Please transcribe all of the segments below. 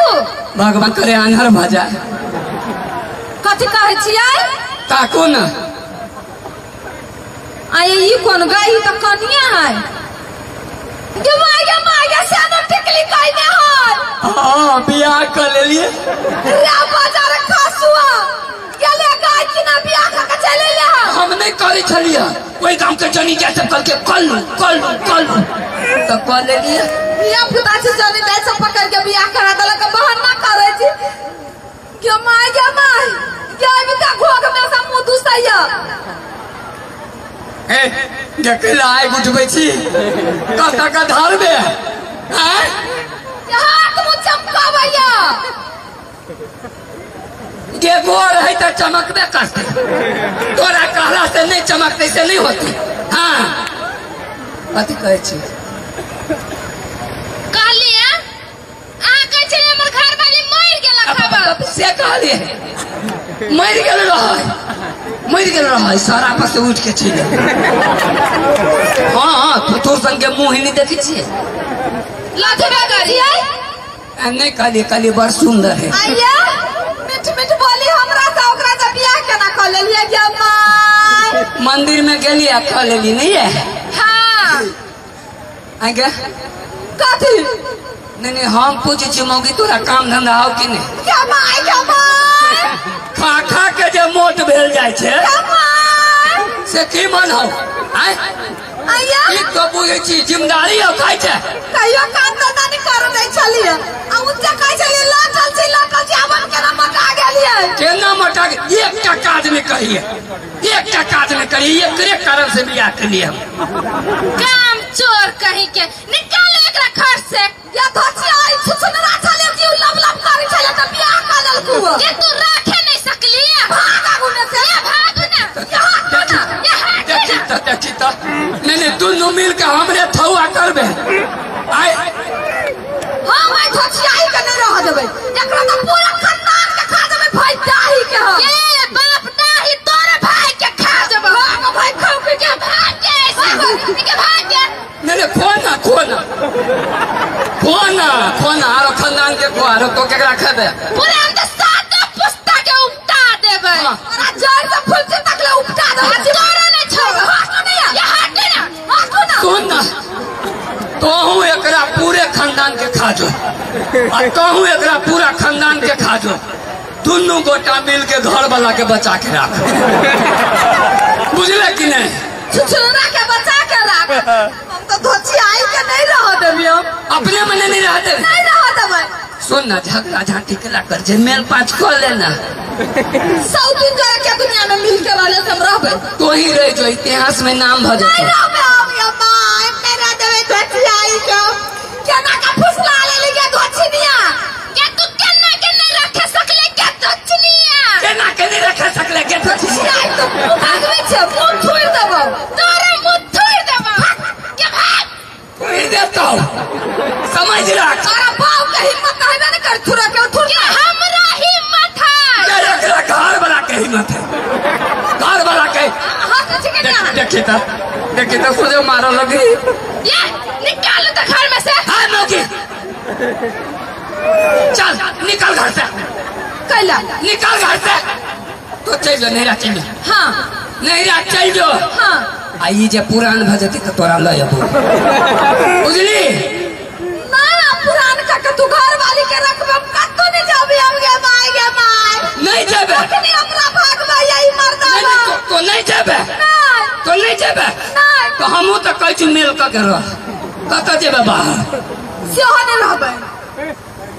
आगू। भगवान करे आन्हर भ जाए। कथी कहै छियै? ताकू ना। आये ई कोन गाय ई त कनिया है। गे my गे my गे सेनो टिकली कइने है। हां बियाह क लेलिए। रे बाजार खसुआ गेले गाय किना बियाह क के चले ले। हम नहीं करै छलिए, ओइ गांव के जनी जाय सब कहलके कल कल कल त क लेलिए। बियाह पुता छै जनी जाय सब पकड़ के बियाह करा देलक, बहाना करै छी। गे my गे my गे अभी त घोघ में से मुंह दुसैया। ए देखला आइ उठबै छी कत का धरबे आय हाथ मुंह चमकाबैया। गे गोर है त चमकबे करतै, तोरा कहला से नहीं चमकतै से नहीं होती। हाँ कथी कहै छी? कहलिए अहाँ कहै छलियै हमर घरवाली मरि गेलक खबर। से कहलिए मरि गेल रहै, मरि गेल रहै, सारा पर से उठ के चलि गेल। हाँ हाँ थुथुर संगे मुँह ही नहीं देखै छियै। लथबे करियै? नहीं कहलिए, कहलिए बड़ सुंदर है। आइया मीठ मीठ बोली हमरा से ओकरा से बियाह केना क लेलियै गे my? मंदिर में गेलियै क लेली नहीं है। हाँ आगे कथी? नहीं नहीं हम पूछै छी मौगी तोरा काम धंधा हौ कि नहीं? गे my गे my खा खा के जे मोट भेल जाइ छै से की मन हौ? आय आइया ई तो बुझै छी जिम्मेदारी हौ खाइ छै। कहियो काम धंधा नहीं करू दै छलियै आ उच्चा कहै छलियै लटल छी लटल छी, आब हम केना मोटा गेलियै? केना मोटा? एकटा काज नहीं करियै, एकटा काज नहीं करियै, एकरे कारण से बियाह केलियै हम। काम चोर कहीं के निकालो एकरा घर से। या धोचिया ई छुछुनरा छलै कि उ लब लब करै छलै त बियाह क लेलकू। के तू राखे नहीं सकली? भाग आगू में से, भाग ना। देखी त देखी त नहीं नहीं दुनू मिल के हमरे थौआ करबे। आय हम आई धोचियाई के नहीं रह देबै, एकरा त पूरा खानदान के खा देबै भाई दाही के। हम के बाप दाही तोरे भाई के खा देबै। हां भाई खाऊ के भाग के के भाग के। नहीं नहीं खो ना खो ना खो ना खो ना आरो खानदान के खो, आरो तो केकरा खेबे? पूरा हम त सातो पुस्ता के उपटा देबै। तोरा जड़ से फुलची तक ले उपटा देबै। तोरा नहीं छोड़, हटो नहीं ये हटो ना हटो ना। सुन ना तोहू एकरा पूरे खानदान के खा जो आ तोहू एकरा पूरा खानदान के खा जो, दुनू गोटा मिल के घर वाला के बचा के राख, बुझले कि नहीं? छुछुनरा के बचा के राख। हम तो धोचियाई के नहीं रह देबै, हम अपने मने नहीं रह देबै, नहीं रह देबै। सुन ना झगड़ा झांटी केला कर जे मेल पाँच कऽ लेना। 100 दिन जरा के दुनिया में मिल के वाले से हम रहबै। तो ही रह जो इतिहास में नाम भ जेतौ। नहीं रहबै हम या my, नहीं रह देबै धोचियाई के। केना के फुसला लेली के धोचिनिया? के तू केना के नहीं रखे सकले के धोचिनिया? केना के नहीं रखे सकले के धोचिनिया? तो भागबै छै मुंह थोड़ देबौ, तोरे मुंह थोड़ देबौ। के भाग थोड़ देतौ, समझ राख। तोरा बाप के हिम्मत हेबे नहीं कर थुरा के थुर के। हमरा हिम्मत है एकरा घर वाला के हिम्मत है, घर वाला के। हाथ छै के ना देखी त देखी त सोझे मारऽ लगी। ये निकालो त घर में से। हां मौगी चल निकल घर से। कैला निकल घर से तो चल जो नैरा चल जो। हां नैरा चल जो। हां आ ई जे पुरान भ जेतै त तोरा ल अबो, बुझली ना? पुरान का के तू घर वाली के रखबे हम कत्तो नहीं जाबे। हम गे my गे my नहीं जेबे। अखनी हमरा भागबै यही मर्दाना। नहीं तो नहीं जेबे। नहीं तो नहीं जेबे। नहीं तो हमहू त कहै छी मेल क के रह, कत जेबे बाहर? सेहो नहीं रहबै।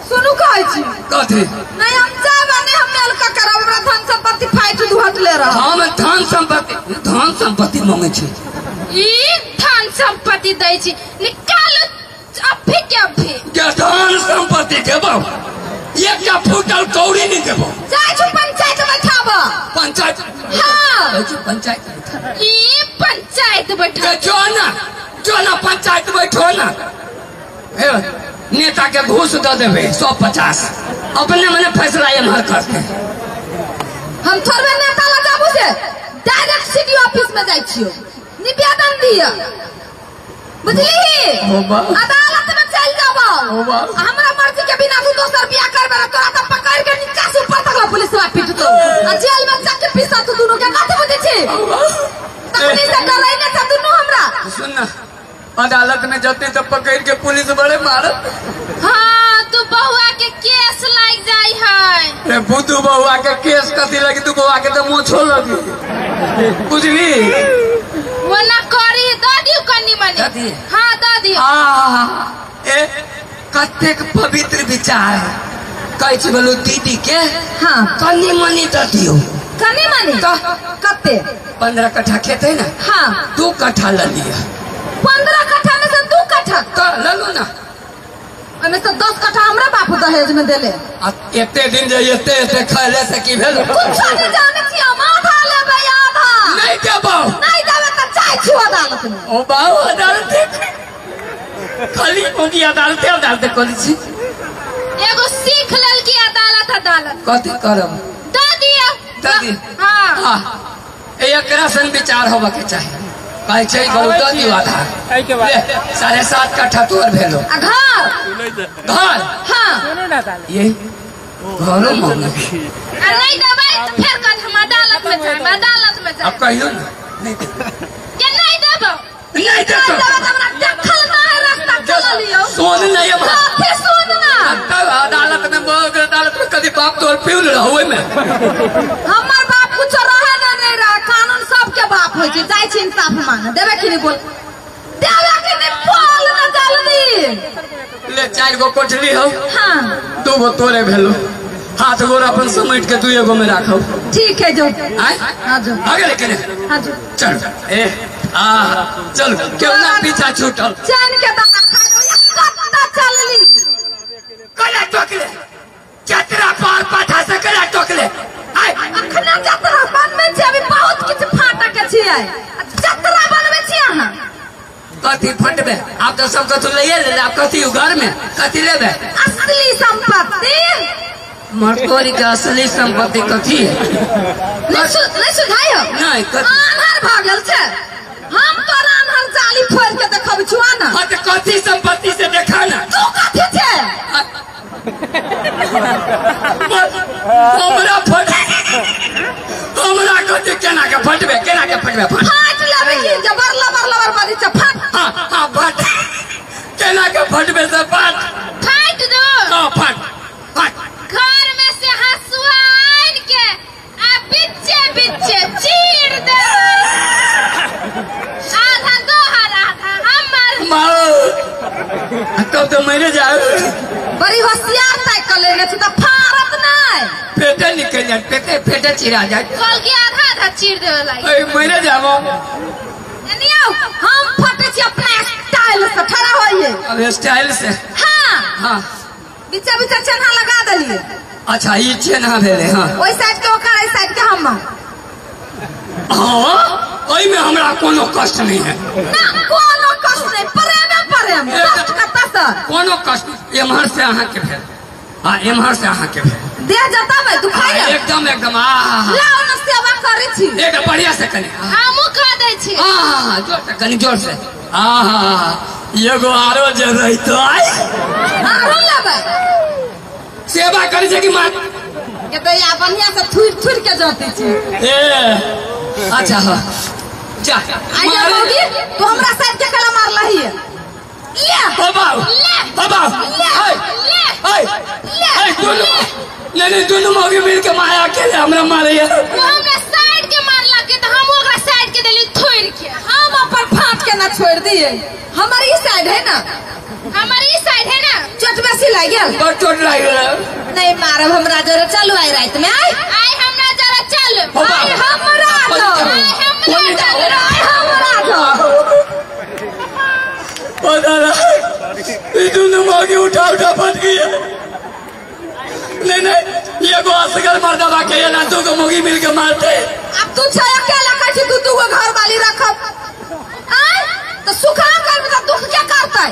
सुनू कहै छी कथी? नहीं हम जाबे नहीं, हम मेल क के रहब। हमरा धन संपत्ति फाइट दुहट ले रह। हम धन संपत्ति धन संपत्ति मांगे छी। ई धन संपत्ति दै छी, निकालो अभी के अभी। के धन संपत्ति देबौ, एकटा फूटल कौड़ी नहीं देबौ। जाइ छी पंचायत बैठाब। पंचायत? हाँ जाइ छी पंचायत बैठाब। ई पंचायत बैठा जो ना जो ना पंचायत बैठो ना। हे नेता के घूस दे देबे 150, अपने मने फैसला एम्हर करते। हम थोड़बे नेता लग जाबू से डायरेक्ट सीडीओ ऑफिस में जाइ छियो, निवेदन दिया। बुझली ओ बा अदालत में चल जाबो ओ बा हमरा मर्जी के बिना तू दोसर बियाह करबे तोरा त पकड़ के नीचा से ऊपर तक पुलिस वा पीट तो आ जेल में जाके पीसा तू दोनों के कथि बुझै छी तखनी से डरै ने छ दुनू हमरा सुन ना अदालत में जते तो पकड़ के पुलिस बड़े मारत। हाँ तू बहुआ के केस लाग जाई है। रे बुद्धू बहुआ के केस कथी लगी तू बहुआ के तो मोछो लगी बुझली वो ना करी द दियो कनी मनी। हाँ the दियो। ए कतेक पवित्र विचार कहै छी बोलू दीदी के। हाँ कनी मनी the दियो। कनी मनी कते 15 कट्ठा खेत है ना। हाँ 2 कट्ठा ल लिया। 15 कट्ठा में से 2 कट्ठा तो ल लू ना ओमे से 10 कट्ठा हमरा बापू दहेज में देले। आ एते दिन जे एते एते खैले से की भेल कुछ नहीं जाने छी हम आधा लेबै आधा नहीं देबौ नहीं देबै त जाइ छी अदालत में। ओ बाबू अदालत खाली मोगी अदालते अदालते करै छी एगो सीख ललकी अदालत अदालत कथी करब the दियो the दियो। हां एकरा सन विचार होबा के चाही कहै छै करू the दियो आधा एहि के बाद 7.5 कट्ठा तोर भेलो आ घर घर। हां ये घरो मांगे आ नहीं देबै त फेर कह हम अदालत में जाएब अदालत में जाएब। अब कहियो ना नहीं देबै के नहीं देबौ नहीं देबौ हमरा देखल ना है रास्ता चल लियो सोन नहीं हम कथी सोन ना तब अदालत में मोग अदालत में कदी बाप तोर पिउल रहो में हमर बाप कुछ रहे ना नहीं रहे कानून सबके बाप होय छै जाइ छी इंसाफ मांगे देबे कि नहीं बोल देबे कि नहीं बोल ना जल्दी ले 4 गो कोठली हो। हां 2 गो तोरे भेलो हाथ गोर अपन समेट के 2 गो में राखो ठीक है जो आय हां जो आगे लेके हां जो चल ए आ चल क्यों ना पीछा छूटल चैन के दाना खा दो कत्ता चलली कला टोकले जतरा पार पाठा से कला टोकले आय अखना जतरा बनबै छी अभी बहुत किछ फाटक के छियै जतरा बनबै छी अहाँ कथी फटबे आप तो सब कथु लइए ले आप कथी घर में कथी लेबे असली संपत्ति मरतोरी के असली संपत्ति कथी है नहीं सुझाई हो नहीं आन्हर भऽ गेल छै हम तोरा आन्हर जाली फोड़ के देखब छुआ ना। हां त कथी संपत्ति से देखा ना तू कथी छै हमरा फट हमरा कथी केना के फटबे फाट लेबे की जबर लबर लबर बाजी छै फाट। हां हां फट केना के फटबे से फाट फाट दो। हां फाट फाट घर में से हसुआ आन के आ बिच्चे बिच्चे चीर दे आधा तोहर आधा हमर मारो तब तो मरे जाए बड़ी होशियार ताकि कर लेने छी त फारत नहीं पेटे निकल जाए पेटे पेटे चिरा जाए कल के आधा आधा चीर देवे लागी ए मरे जाबो एनी आओ हम फटे छी अपना स्टाइल से खड़ा होइए अब स्टाइल से। हां हां बिचा बिचा चेन्हा लगा देलिए। अच्छा ई चेन्हा भेले। हां ओइ साइड के ओकर एहि साइड के हमर। हां ओइ में हमरा कोनो कष्ट नहीं है ना कोनो कष्ट नहीं प्रेमे प्रेम कष्ट कत्ता सर कोनो कष्ट एम्हर से अहाँ के भेल हां एम्हर से अहाँ के भेल दे जता में दुखाई एकदम एकदम आ लाओ न सेवा करै छी एकदम बढ़िया से कनी हमहु कह दै छी। हां जोर से कनी जोर से आहा एगो आरो जे रहितो आइ आरो लेबै सेवा करै छै कि मार के त या बढ़िया से थुर थुर के जते छी ए अच्छा हां जा आइया मौगी तू हमरा साइड के कला मारलही ले ओ बाबू ले ओ बाबू ले ले ए ले ए दोनों नहीं नहीं दोनों मौगी मिल के माया अकेले हमरा मारे वो हमरा साइड के मारला के त हम ओकरा साइड के देली थुर के हम अपन फाट के ना छोड़ दिए हमारी साइड है ना हमारी साइड है ना चोट बेसी लाग गेल बड़ चोट लाग गेल नहीं मारब हमरा जरा चलू आई रात में आई आई हमरा जरा चल आई हमरा जो आई हमरा जो ओ दादा ई दोनों मौगी उठा उठा फट गई है नहीं नहीं ये गो असगर मर्दबा के ना दू गो मौगी मिल के मारते अब तू छै अकेला कहै छी तू दू गो घर वाली रखब आय तो सुखा करबे त दुख के करतै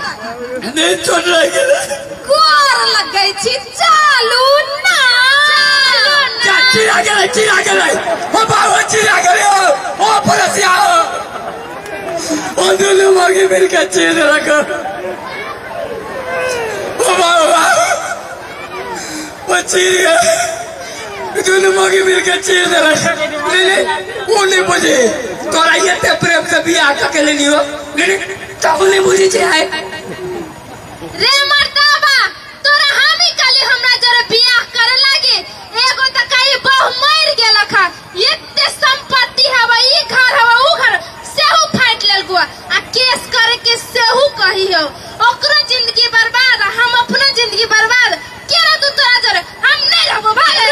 नहीं चोट लाग गेल गोर लगै छी चालू ना जा चिरा गेलै चिरा गेलै ओ बाबू चिरा गेलै ओ परसिया ओ दुनू मौगी मिल के चीर देलक। ओ चीर गए, दुनू मौगी मिल के चीर देलक। ओ नहीं बुझी तोरा एते प्रेम से बियाह कऽ के लेलियो, तब नहीं बुझी छै। आइ रे मर्दाबा तोरा हामी काली हमरा जरे बियाह करे लागे, एगो त कई बहु मर गेलक हा, एते संपत्ति हवा ई घर हवा ऊ घर सेहू फाट लेल गुआ, आ केस करे के सेहू कही हो, ओकरो जिंदगी बर्बाद हम अपना जिंदगी बर्बाद। केरा तू तोरा जरे हम नहीं रहबो भागे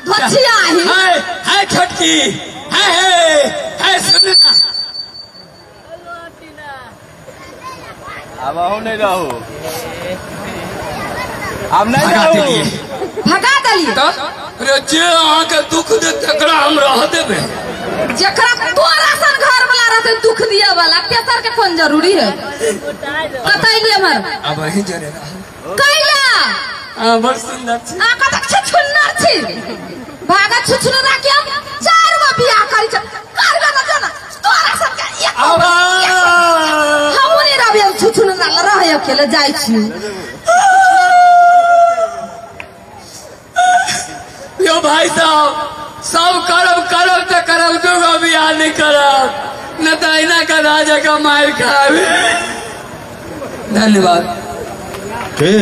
धोछिया ही। हाय हाय छोटकी, हाय हाय हाय सुन ना, अब अहूँ नहीं रहू, अब नहीं रहू, भगा देलिए तो रे जे अहाँ के दुख दे तकरा हम रह देबे, जकरा तोरा सन घर वाला रहते दुख दिए वाला तेसर के कोन जरूरी है। कतैली हमर अब अहीं जरे रह कैला आ बड़ सुंदर छी, आ कतक छुछुन्नर छी, भागा छुछुन्नरा के हम चार गो बियाह करी छ करबे न जाना तोरा सन के एक अब हम नहीं रहबे, हम छुछुन्नरा ल रह अकेले जाय छी। यो भाई साहब सब करब करब तो करब, दूगो बियाह नहीं करब न तो ऐना का राजा का मार खाबे। धन्यवाद। के